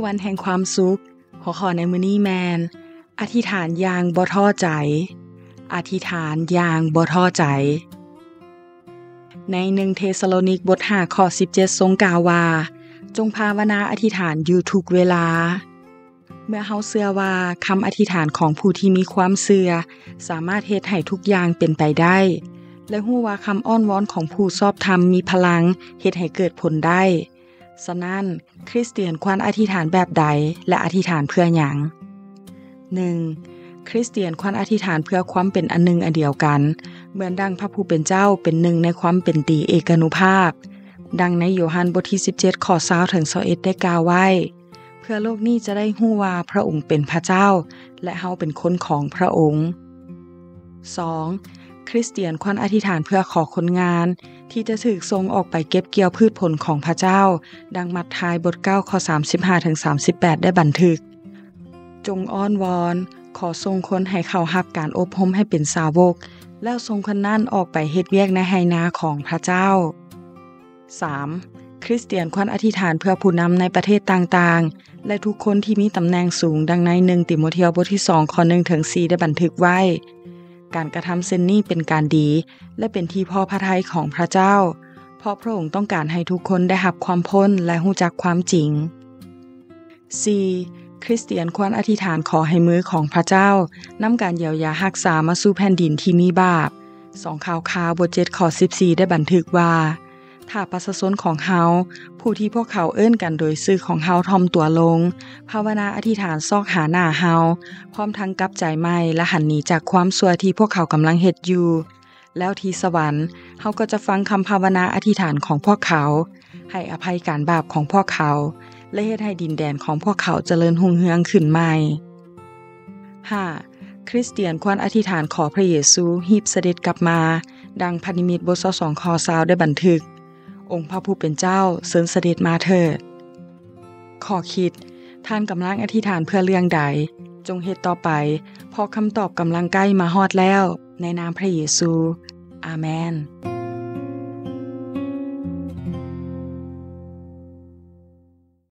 ວັນແຫ່ງຄວາມສຸກ. ຫົວຂໍ້ໃນມື້ນີ້ແມ່ນ ອະທິຖານຢ່າງບໍ່ທໍ້ໃຈ. ອະທິຖານຢ່າງບໍ່ທໍ້ໃຈ. ໃນໜຶ່ງເທສະໂລນິກ ບົດຫ້າ ຂໍ້ສິບເຈັດ ຊົງກ່າວວ່າ, ຈົ່ງພາວະນາອະທິຖານຢູ່ທຸກເວລາ. ເມື່ອເຮົາເຊື່ອວ່າຄຳອະທິຖານຂອງຜູ້ທີ່ມີຄວາມເຊື່ອສາມາດເຮັດໃຫ້ທຸກຢ່າງເປັນໄປໄດ້ ແລະ ຮູ້ວ່າຄຳອ້ອນວອນຂອງຜູ້ຊອບທຳມີພະລັງເຮັດໃຫ້ເກີດຜົນໄດ້, ສະນັ້ນ, ຄຣິສຕຽນຄວນອະທິຖານແບບໃດ ແລະ ອະທິຖານເພື່ອຫຍັງ? ໜຶ່ງ, ຄຣິສຕຽນຄວນອະທິຖານເພື່ອຄວາມເປັນອັນໜຶ່ງອັນດຽວກັນ, ເໝືອນດັ່ງພະຜູ້ເປັນເຈົ້າເປັນໜຶ່ງໃນຄວາມເປັນຕີເອການຸພາບ, ດັ່ງໃນໂຍຮັນບົດທີສິບເຈັດ ຂໍ້ຊາວເຖິງຊາວເອັດ ໄດ້ກ່າວໄວ້, ເພື່ອໂລກນີ້ຈະໄດ້ຮູ້ວ່າພະອົງເປັນພະເຈົ້າ ແລະ ເຮົາເປັນຄົນຂອງພະອົງ. ສອງ, ຄຣິສຕຽນຄວນອະທິຖານເພື່ອຂໍຄົນງານທີ່ຈະຖືກສົ່ງອອກໄປເກັບກ່ຽວພືດຜົນຂອງພະເຈົ້າ, ດັ່ງມັດທາຍບົດເກົ້າ ຂໍ້ສາມສິບຫ້າເຖິງສາມສິບແປດ ໄດ້ບັນທຶກ, ຈົ່ງອ້ອນວອນ ຂໍສົ່ງຄົນໃຫ້ເຂົ້າຮັບການອົບຮົມໃຫ້ເປັນສາວົກ, ແລ້ວສົ່ງຄົນນັ້ນອອກໄປເຮັດວຽກໃນໄຮ່ນາຂອງພະເຈົ້າ. ສາມ, ຄຣິສຕຽນຄວນອະທິຖານເພື່ອຜູ້ນຳໃນປະເທດຕ່າງໆ ແລະ ທຸກຄົນທີ່ມີຕຳແໜ່ງສູງ, ດັ່ງໃນໜຶ່ງຕີໂມທຽວ ບົດທີສອງ ຂໍ້ໜຶ່ງເຖິງສີ່ ໄດ້ບັນທຶກໄວ້, ການກະທຳເຊັ່ນນີ້ເປັນການດີ ແລະ ເປັນທີ່ພໍພະໄທຂອງພະເຈົ້າ, ເພາະພະອົງຕ້ອງການໃຫ້ທຸກຄົນໄດ້ຮັບຄວາມພົ້ນ ແລະ ຮູ້ຈັກຄວາມຈິງ. ສີ່, ຄຣິສຕຽນຄວນອະທິຖານຂໍໃຫ້ມືຂອງພະເຈົ້ານຳການຢຽວຢາຮັກສາມາສູ່ແຜ່ນດິນທີ່ມີບາບ. ສອງ ຂ່າວຄາວ ບົດເຈັດ ຂໍ້ສິບສີ່ ໄດ້ບັນທຶກວ່າ, ຖ້າປະຊາຊົນຂອງເຮົາ, ຜູ້ທີ່ພວກເຂົາເອີ້ນກັນໂດຍຊື່ຂອງເຮົາຖ່ອມຕົວລົງ, ພາວະນາອະທິຖານຊອກຫາໜ້າເຮົາ, ພ້ອມທັງກັບໃຈໃໝ່ ແລະ ຫັນໜີຈາກຄວາມຊົ່ວທີ່ພວກເຂົາກຳລັງເຮັດຢູ່, ແລ້ວທີ່ສະຫວັນເຮົາກໍຈະຟັງຄຳພາວະນາອະທິຖານຂອງພວກເຂົາ, ໃຫ້ອະໄພການບາບຂອງພວກເຂົາ ແລະ ເຮັດໃຫ້ດິນແດນຂອງພວກເຂົາຈະເລີນຮຸ່ງເຮືອງຂຶ້ນໃໝ່. ຫ້າ, ຄຣິສຕຽນຄວນອະທິຖານຂໍພະເຢຊູຮີບສະເດັດກັບມາ, ດັ່ງພະນິມິດບົດຊາວສອງ ຂໍ້ຊາວ ໄດ້ບັນທຶກ, ອົງພະຜູ້ເປັນເຈົ້າ, ເຊີນສະເດັດມາເຖີດ. ຂໍ້ຄິດ, ທ່ານກຳລັງອະທິຖານເພື່ອເລື່ອງໃດ? ຈົ່ງເຮັດຕໍ່ໄປ, ເພາະຄຳຕອບກຳລັງໃກ້ມາຮອດແລ້ວ. ໃນນາມພະເຢຊູ. ອາແມນ.